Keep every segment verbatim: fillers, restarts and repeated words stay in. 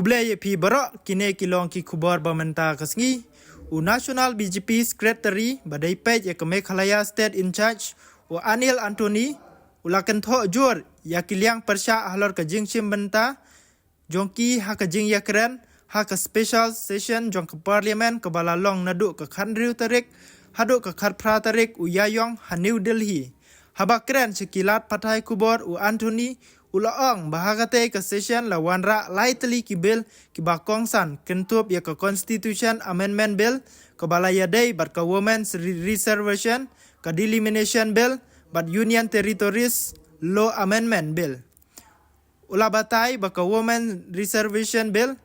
Khublei ïa phi baroh, kine ki long ki khubor ba mynta ka sngi. U National B J P Secretary ba dei peit ïa ka Meghalaya State in Charge, u Anil Anthony, u la kynthoh jur ïa ki liang pyrshah halor ka jingshim bynta jong ki ha ka jingïakren ha ka special session jong ka Parliament kaba la long naduh ka khathynriew tarik haduh ka khatphra tarik u Ïaïong ha New Delhi. Haba kren sha ki lad pathai khubor, u Anthony u la ong ba ha katei ka session la wanrah lai tylli ki bill kiba kongsan, kynthup ïa ka Constitution Amendment Bill kaba la ïadei bad ka Women's Re-, Reservation, ka Delimitation Bill bad Union Territories Law Amendment Bill. U la batai ba ka Women Reservation Bill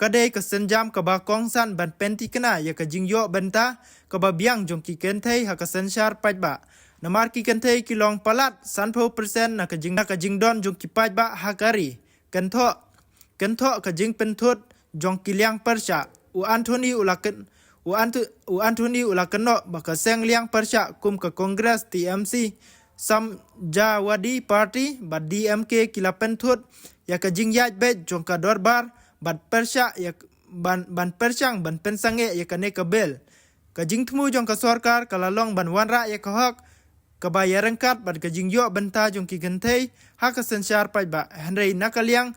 ka dei ka sienjam kaba kongsan ban pynthikna ïa ka jingïoh bynta kaba biang jong ki kynthei ha ka synshar paidbah. Namar ki kynthei ki long palat sanphew percent na ka jing, na ka jingdon jong ki paidbah ha ka ri. Kynthoh, kynthoh ka jingpynthut jong ki liang pyrshah, u Anthony u la kyn-, u Anth-, u Anthony u la kynnoh ba ka seng liang pyrshah kum ka Congress, T M C, Samajwadi Party bad D M K ki la pynthut ïa ka jingïaid beit jong ka dorbar bad pyrshah ïa k-, ban, ban pyrshang ban pynsangeh ïa kane ka bill. Ka jingthmu jong ka sorkar ka la long ban wanrah ïa ka hok kaba ïaryngkat bad ka jingïoh bynta jong ki kynthei ha ka synshar paidbah. Hynrei na ka liang,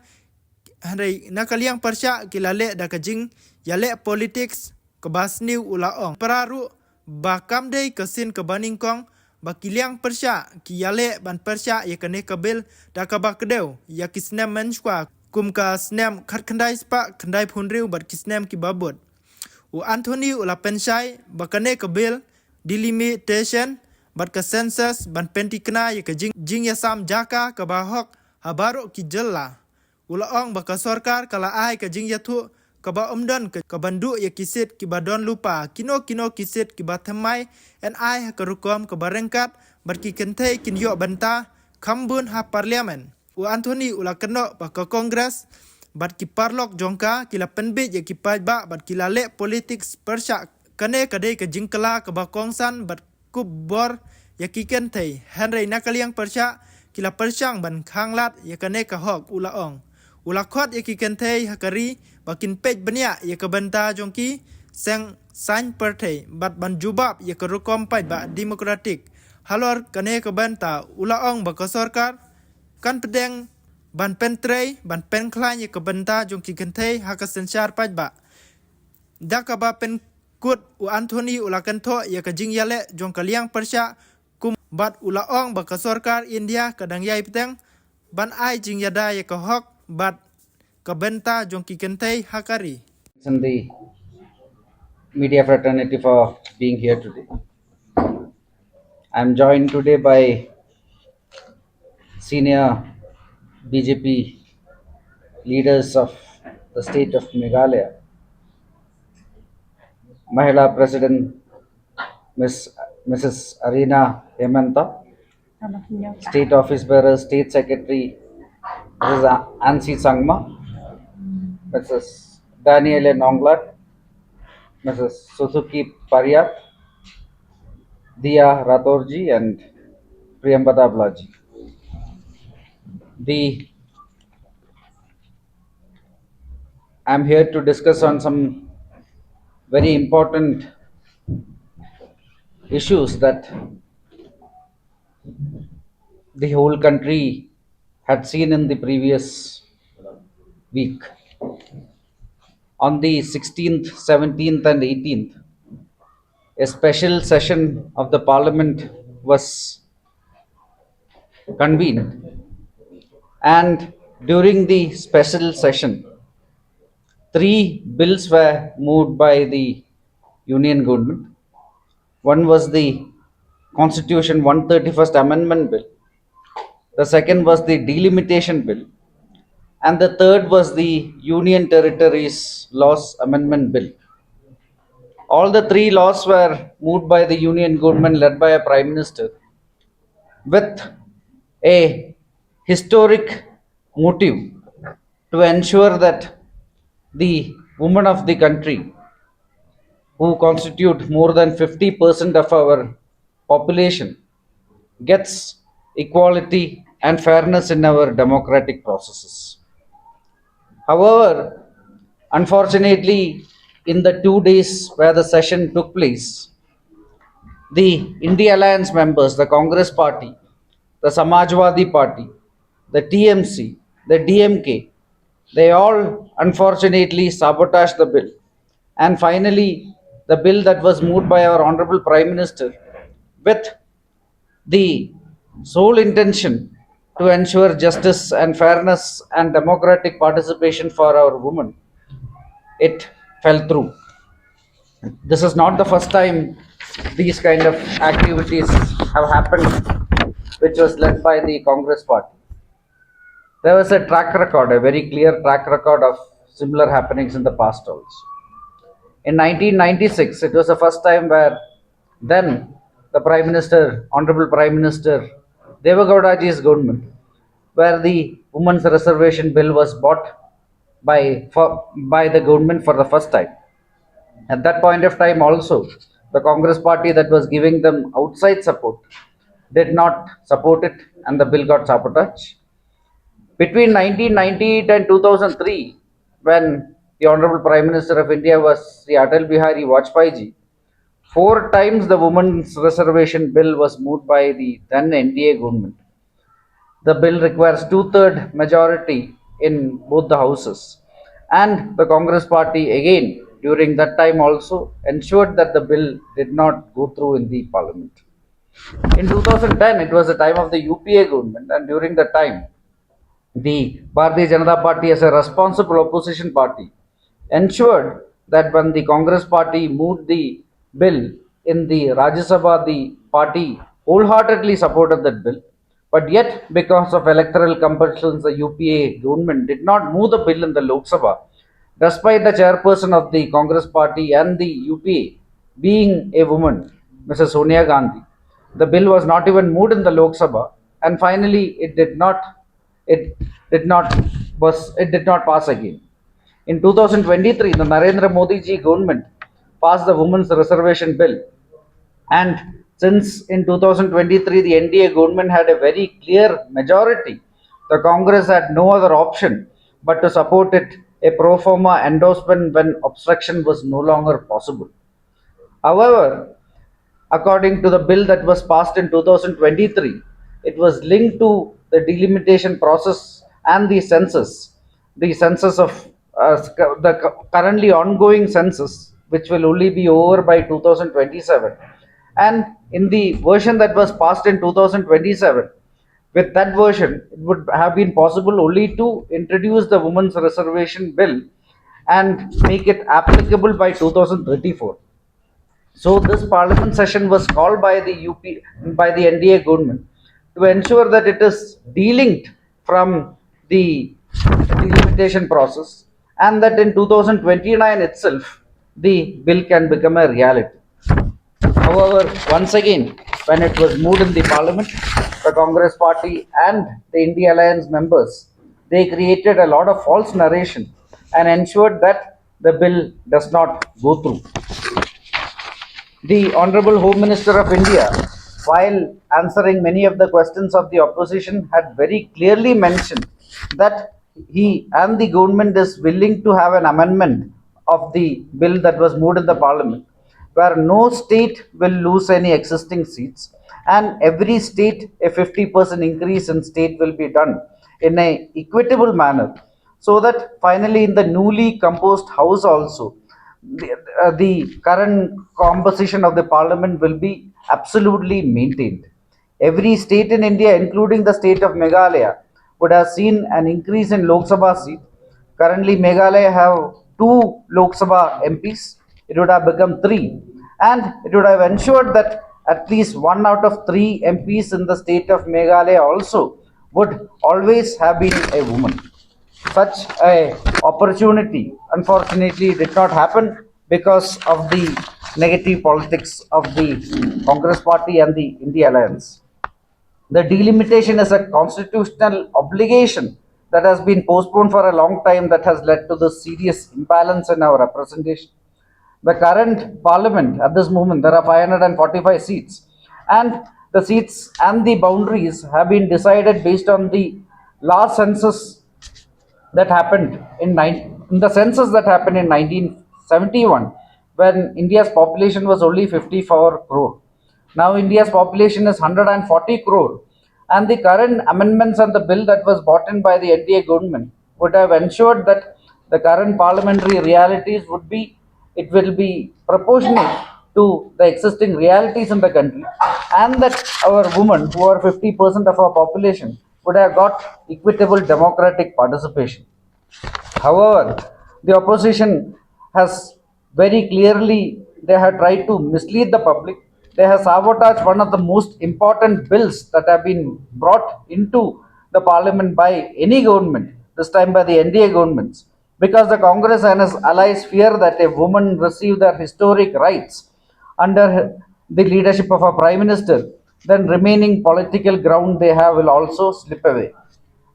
hynrei na ka liang pyrshah ki la leh da ka jingïaleh politics kaba sniew, u la ong. Para ruh ba kam dei ka sien kaba nyngkong ba ki liang pyrshah ki ïaleh ban pyrshah ïa kane ka bill da kaba kdew ïa ki snem mynshuwa, kum ka snem khatkhyndai spah khyndaiphew hynriew bad ki snem kiba bud. U Anthony u la pynshai ba kane ka bill, delimitation bad ka census ban pynthikna ïa ka jing, jingïasam jaka kaba hok ha baroh ki jylla. U la ong ba ka sorkar ka la ai ka jingïathuh kaba ym don ka, kaban duh ïa ki seat kiba don lypa, kino kino ki seat kiba thymmai yn ai ha ka rukom kaba ryngkat bad ki kynthei kin ïoh bynta kham bun ha Parliament. U Anthony u la kynnoh ba ka Congress bad ki paralok jong ka ki la pynbeit ïa ki paidbah bad ki la leh politics pyrshah. Kane ka dei ka jingkylla kaba kongsan bad kup bor ïa ki kynthei. Hynrei na ka liang pyrshah ki la pyrshang ban khanglad ïa kane ka hok, u la ong. U la khot ïa ki kynthei ha ka ri ba kin peit bniah ïa ka bynta jong ki seng saiñ pyrthei bad ban jubab ïa ka rukom paidbah democratic. Halor kane ka bynta u la ong ba ka sorkar kan pdiang ban pyntrei, ban pynkhlaiñ ïa ka bynta jong ki kynthei ha ka synshar paidbah. Da kaba pynkut, u Anthony u la kynthoh ïa ka jingïaleh jong ka liang pyrshah kum bad u la ong ba ka sorkar India ka dang ïai pdiang ban ai jingïada ïa ka hok bad ka bynta jong ki kynthei ha ka ri. And the media fraternity for being here today. I'm joined today by senior B J P leaders of the state of Meghalaya, Mahila President Miss, Missus Arena Hemanta, State Office Bearer, State Secretary Missus A-, Ansi Sangma, Missus Daniele Nonglad, Missus Suzuki Pariat, Dia Ratorji, and Priyambada Blaji. The, I'm here to discuss on some very important issues that the whole country had seen in the previous week. On the sixteenth, seventeenth, and eighteenth, a special session of the parliament was convened, and during the special session, three bills were moved by the union government. One was the Constitution one thirty-first Amendment Bill. The second was the Delimitation Bill. And the third was the Union Territories Laws Amendment Bill. All the three laws were moved by the Union government led by a Prime Minister with a historic motive to ensure that the women of the country, who constitute more than fifty percent of our population, gets equality and fairness in our democratic processes. However, unfortunately, in the two days where the session took place, the India Alliance members, the Congress Party, the Samajwadi Party, the T M C, the D M K, they all unfortunately sabotaged the bill. And finally, the bill that was moved by our Honorable Prime Minister with the sole intention to ensure justice and fairness and democratic participation for our women, it fell through. This is not the first time these kind of activities have happened, which was led by the Congress Party. There was a track record, a very clear track record of similar happenings in the past also. In nineteen ninety-six, it was the first time where then the Prime Minister, Honorable Prime Minister Deve Gowdaji's government, where the Women's Reservation Bill was brought by, for, by the government for the first time. At that point of time also, the Congress party that was giving them outside support did not support it, and the bill got sabotaged. Between nineteen ninety-eight and two thousand three, when the Honorable Prime Minister of India was Shri Atal Bihari Vajpayee ji, four times the Women's Reservation Bill was moved by the then N D A government. The bill requires two-third majority in both the houses. And the Congress party again, during that time also, ensured that the bill did not go through in the parliament. In two thousand ten, it was the time of the U P A government, and during that time, the Bharatiya Janata Party, as a responsible opposition party, ensured that when the Congress party moved the bill in the Rajya Sabha, the party wholeheartedly supported that bill. But yet, because of electoral compulsions, the U P A government did not move the bill in the Lok Sabha, despite the chairperson of the Congress party and the U P A being a woman, Missus Sonia Gandhi. The bill was not even moved in the Lok Sabha, and finally it did not, it did not was it did not pass again. In two thousand twenty-three, the Narendra Modi ji government passed the Women's Reservation Bill, and since in two thousand twenty-three the N D A government had a very clear majority, the Congress had no other option but to support it, a pro forma endorsement when obstruction was no longer possible. However, according to the bill that was passed in two thousand twenty-three, it was linked to the delimitation process and the census, the census of, uh, sc-, the cu-, currently ongoing census, which will only be over by two thousand twenty-seven. And in the version that was passed in two thousand twenty-seven, with that version, it would have been possible only to introduce the Women's Reservation Bill and make it applicable by two thousand thirty-four. So this parliament session was called by the U P, by the N D A government, to ensure that it is delinked from the delimitation process, and that in two thousand twenty-nine itself the bill can become a reality. However, once again, when it was moved in the parliament, the Congress party and the India Alliance members, they created a lot of false narration and ensured that the bill does not go through. The Honorable Home Minister of India, while answering many of the questions of the opposition, had very clearly mentioned that he and the government is willing to have an amendment of the bill that was moved in the parliament, where no state will lose any existing seats, and every state a fifty percent increase in state will be done in a equitable manner, so that finally in the newly composed house also, the, uh, the current composition of the parliament will be absolutely maintained. Every state in India, including the state of Meghalaya, would have seen an increase in Lok Sabha seat. Currently, Meghalaya have two Lok Sabha M Ps. It would have become three. And it would have ensured that at least one out of three M Ps in the state of Meghalaya also would always have been a woman. Such a opportunity, unfortunately, did not happen because of the negative politics of the Congress party and the India Alliance. The delimitation is a constitutional obligation that has been postponed for a long time, that has led to the serious imbalance in our representation. The current parliament at this moment, there are five hundred forty-five seats, and the seats and the boundaries have been decided based on the last census that happened in, nine, in the census that happened in nineteen seventy-one, when India's population was only fifty-four crore. Now India's population is one hundred forty crore, and the current amendments and the bill that was brought in by the N D A government would have ensured that the current parliamentary realities would be, it will be proportionate to the existing realities in the country, and that our women, who are fifty percent of our population, would have got equitable democratic participation. However, the opposition has very clearly, they have tried to mislead the public. They have sabotaged one of the most important bills that have been brought into the parliament by any government, this time by the N D A governments, because the Congress and its allies fear that a woman receive their historic rights under the leadership of a prime minister, then remaining political ground they have will also slip away.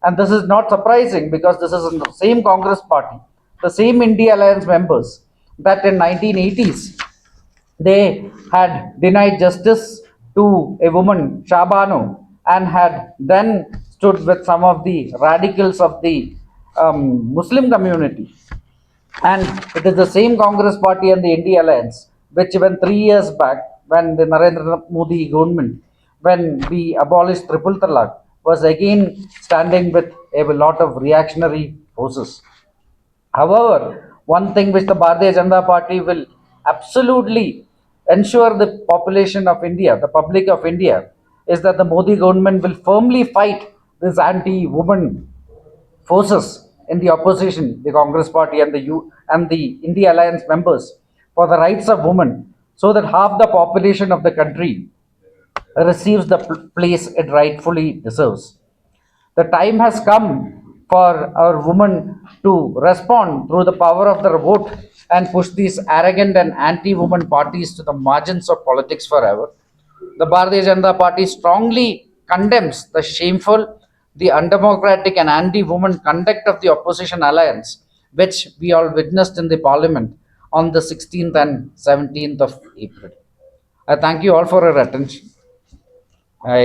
And this is not surprising, because this is the same Congress party, the same India Alliance members that in nineteen eighties they had denied justice to a woman, Shabano, and had then stood with some of the radicals of the um, Muslim community. And it is the same Congress party and the India Alliance, which even three years back, when the Narendra Modi government, when we abolished triple talaq, was again standing with a lot of reactionary forces. However, one thing which the Bharatiya Janata Party will absolutely ensure the population of India, the public of India, is that the Modi government will firmly fight these anti-women forces in the opposition, the Congress party and the U and the India Alliance members, for the rights of women, so that half the population of the country receives the pl- place it rightfully deserves. The time has come for our women to respond through the power of their vote and push these arrogant and anti-women parties to the margins of politics forever. The Bharatiya Janata Party strongly condemns the shameful, the undemocratic and anti-women conduct of the opposition alliance, which we all witnessed in the parliament on the sixteenth and seventeenth of April. I thank you all for your attention. I